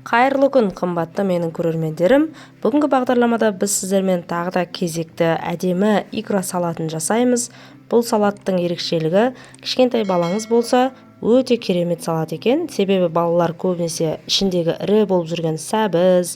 Қайырлы күн, қымбатты менің көрермендерім! Бүгінгі бағдарламада біз сіздермен тағы да кезекті әдемі икра салатын жасаймыз. Бұл салаттың ерекшелігі, кішкентай балаңыз болса, өте керемет салат екен. Себебі балалар көбінесе ішіндегі ірі болып жүрген сәбіз,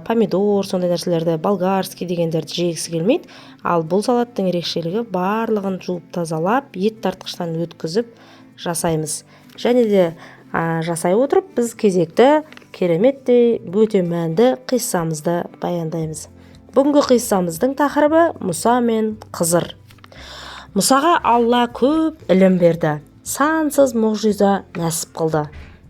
помидор, сондай нәрселерді, болгарский дегендерді жегісі келмейді. Ал бұл салаттың ерекшелігі, барлығын жуып, тазалап, ет тартқыштан өткізіп жасаймыз. Және де жасай отырып, біз кезекті кереметтей, өте мәнді қиссамызды баяндаймыз. Бүгінгі қиссамыздың тақырыбы: Мұса мен Қызыр. Мұсаға Алла көп ілім берді, сансыз мұғжиза нәсіп қылды,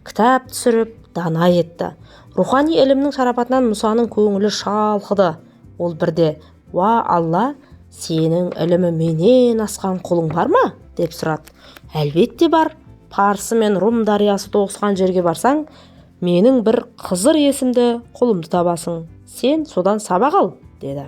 кітап түсіріп, дана етті. Рухани ілімнің шарапатынан Мұсаның көңілі шалқыды. Ол бірде: «Уа Алла, сенің ілімі менен асқан құлың бар ма?» – деп сұрады. «Әлбетте бар. Парсы мен Рум дариясы тоғысқан жерге барсаң, менің бір Қызыр есімді құлымды табасың. Сен содан сабақ ал», – деді.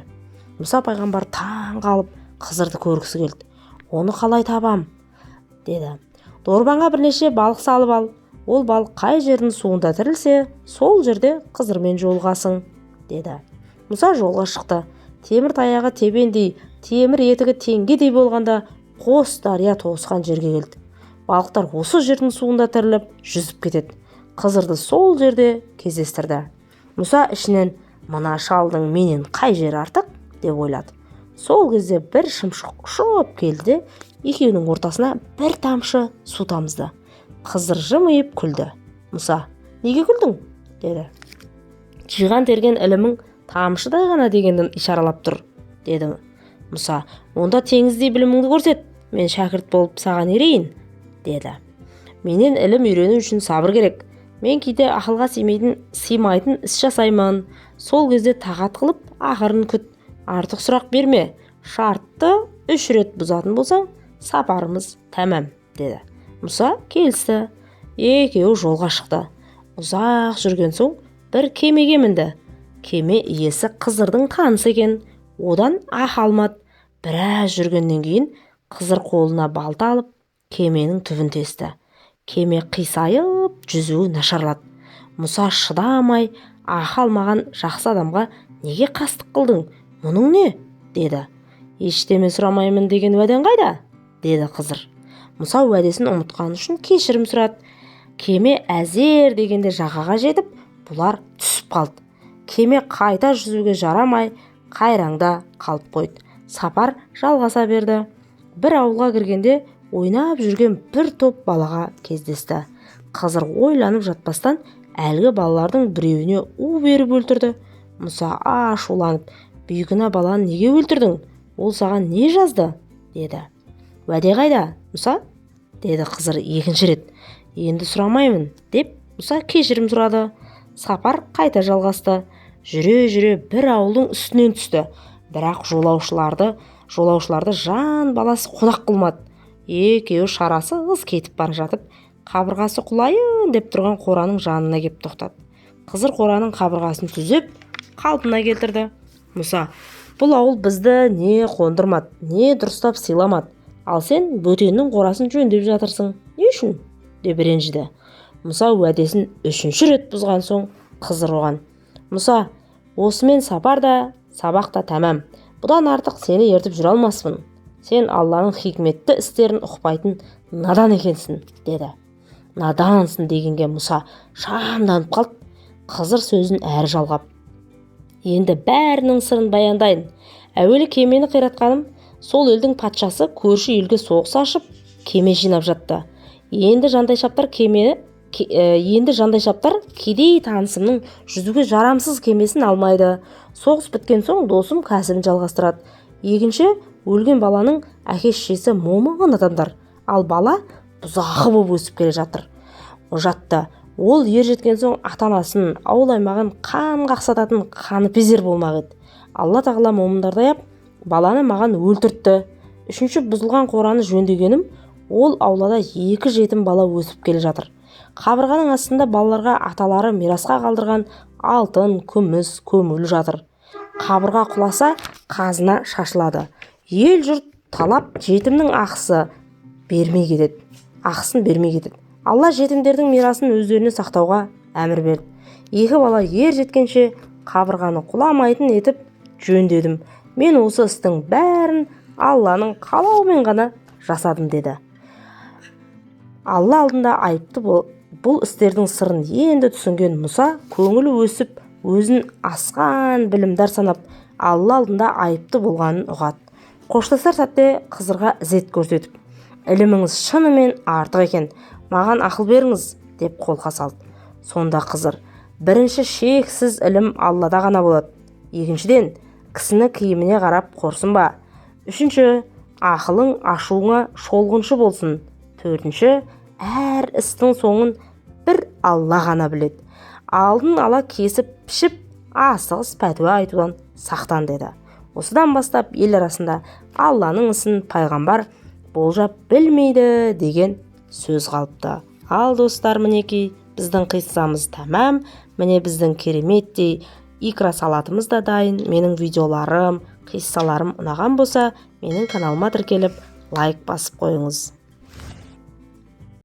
Мұса пайғамбар таң қалып, Қызырды көргісі келді. «Оны қалай табам?» – деді. «Дорбаңа бірнеше балық салып ал. Ол балық қай жердің суында тірілсе, сол жерде Қызырмен жолығасың», – деді. Мұса жолға шықты. Темір таяғы тебендей, темір етігі теңгедей болғанда, қос дария тоғысқан жерге келді. Балықтар осы жердің суында тіріліп, жүзіп кетеді. Қызырды сол жерде кездестірді. Мұса ішінен: «Мына шалдың менен қай жері артық?» – деп ойлады. Сол кезде бір шымшық ұшып келді де, екеуінің ортасына бір тамшы су тамызды. Қызыр жымиып күлді. Мұса: «Неге күлдің?» – деді. «Жиған терген ілімің тамшыдай ғана дегенді ишаралап тұр», – деді Мұса. «Онда теңіздей біліміңді көрсет, мен шәкірт болып саған ерейін», – деді. «Менен ілім үйрену үшін сабыр керек. Мен кейде ақылға сыймайтын іс жасаймын. Сол кезде тағат қылып, ақырын күт, артық сұрақ берме. Шартты үш рет бұзатын болсаң, сапарымыз тәмам», – деді. Мұса келісті. Екеуі жолға шықты. Ұзақ жүрген соң, бір кемеге мінді. Кеме иесі Қызырдың танысы екен, одан ақы алмады. Біраз жүргеннен кейін Қызыр қолына балта алып, кеменің түбін тесті. Кеме қисайып, жүзуі нашарлады. Мұса шыдамай: «Ақы алмаған жақсы адамға неге қастық қылдың? Мұның не?» – деді. «Ештеме сұрамаймын деген уәдең қайда?» – деді Қызыр. Мұса уәдесін ұмытқаны үшін кешірім сұрады. Кеме әзер дегенде жағаға жетіп, бұлар түсіп қалды. Кеме қайта жүзуге жарамай, қайраңда қалып қойды. Сапар жалғаса берді. Бір ауылға кіргенде, ойнап жүрген бір топ балаға кездесті. Қызыр ойланып жатпастан, әлгі балалардың біреуіне у беріп өлтірді. Мұса ашуланып: «Бейкүнә баланы неге өлтірдің? Ол саған не жазды?» – деді. «Уәде қайда, Мұса?» – деді Қызыр екінші рет. «Енді сұрамаймын», – деп Мұса кешірім сұрады. Сапар қайта жалғасты. Жүре жүре бір ауылдың үстінен түсті. Бірақ жолаушыларды жан баласы қонақ қылмады. Екеуі шарасыз кетіп бара жатып, қабырғасы құлайын деп тұрған қораның жанына кеп тоқтады. Қызыр қораның қабырғасын түзеп, қалпына келтірді. Мұса: «Бұл ауыл бізді не қондырмады, не дұрыстап сыйламады, ал сен бөтеннің қорасын жөндеп жатырсың, не үшін?» – деп ренжіді. Мұса уәдесін үшінші рет бұзған соң, Қызыр оған: «Мұса, осымен сапар да, сабақ та тәмам. Бұдан артық сені ертіп жүре алмаспын. Сен Алланың хикметті істерін ұқпайтын надан екенсің», – деді. «Надансың» дегенге Мұса шамданып қалды. Қызыр сөзін әрі жалғап: «Енді бәрінің сырын баяндайын. Әуелі кемені қиратқаным, сол елдің патшасы көрші елге соғыс ашып, кеме жинап жатты. Енді жандайшаптар кедей танысымның жүзуге жарамсыз кемесін алмайды. Соғыс біткен соң, досым кәсібін жалғастырады. Екінші, өлген баланың әке шешесі момын адамдар, ал бала бұзақы болып өсіп келе жатыр жатты. Ол ер жеткен соң, ата анасын, ауыл аймағын қан қақсататын қаныпезер болмақ еді. Алла тағала момындарды аяп, баланы маған өлтіртті. Үшінші, бұзылған қораны жөндегенім, ол аулада екі жетім бала өсіп келе жатыр. Қабырғаның астында балаларға аталары мирасқа қалдырған алтын, күміс көмулі жатыр. Қабырға құласа, қазына шашылады. Ел жұрт талап, жетімнің ақысын бермей кетеді. Алла жетімдердің мирасын өздеріне сақтауға әмір берді. Екі бала ер жеткенше қабырғаны құламайтын етіп жөндедім. Мен осы істің бәрін Алланың қалауымен ғана жасадым, деді. Алла алдында айыпты бұл істердің сырын енді түсінген Мұса көңілі өсіп, өзін асқан білімдар санап, Алла алдында айыпты болғанын ұғады. Қоштасар сәтте Қызырға ізет көрсетіп, іліміңіз шынымен артық екен, маған ақыл беріңіз, деп қолқа салды. Сонда Қызыр: бірінші, шексіз ілім Аллада ғана болады. Екіншіден, кісіні киіміне қарап қорсынба. Үшінші, ақылың ашуыңа шолғыншы болсын. Төртінші, әр істің соңын бір Алла ғана біледі. Алдын ала кесіп пішіп, асығыс пәтуа айтудан сақтан, деді. Осыдан бастап ел арасында Алланың ісін пайғамбар болжап білмейді деген сөз қалыпты. Ал, достар, мінекей, біздің қиссамыз тәмам. Міне, біздің кереметтей икра салатымыз да дайын. Менің видеоларым, қиссаларым ұнаған болса, менің каналыма тіркеліп, лайк басып қойыңыз.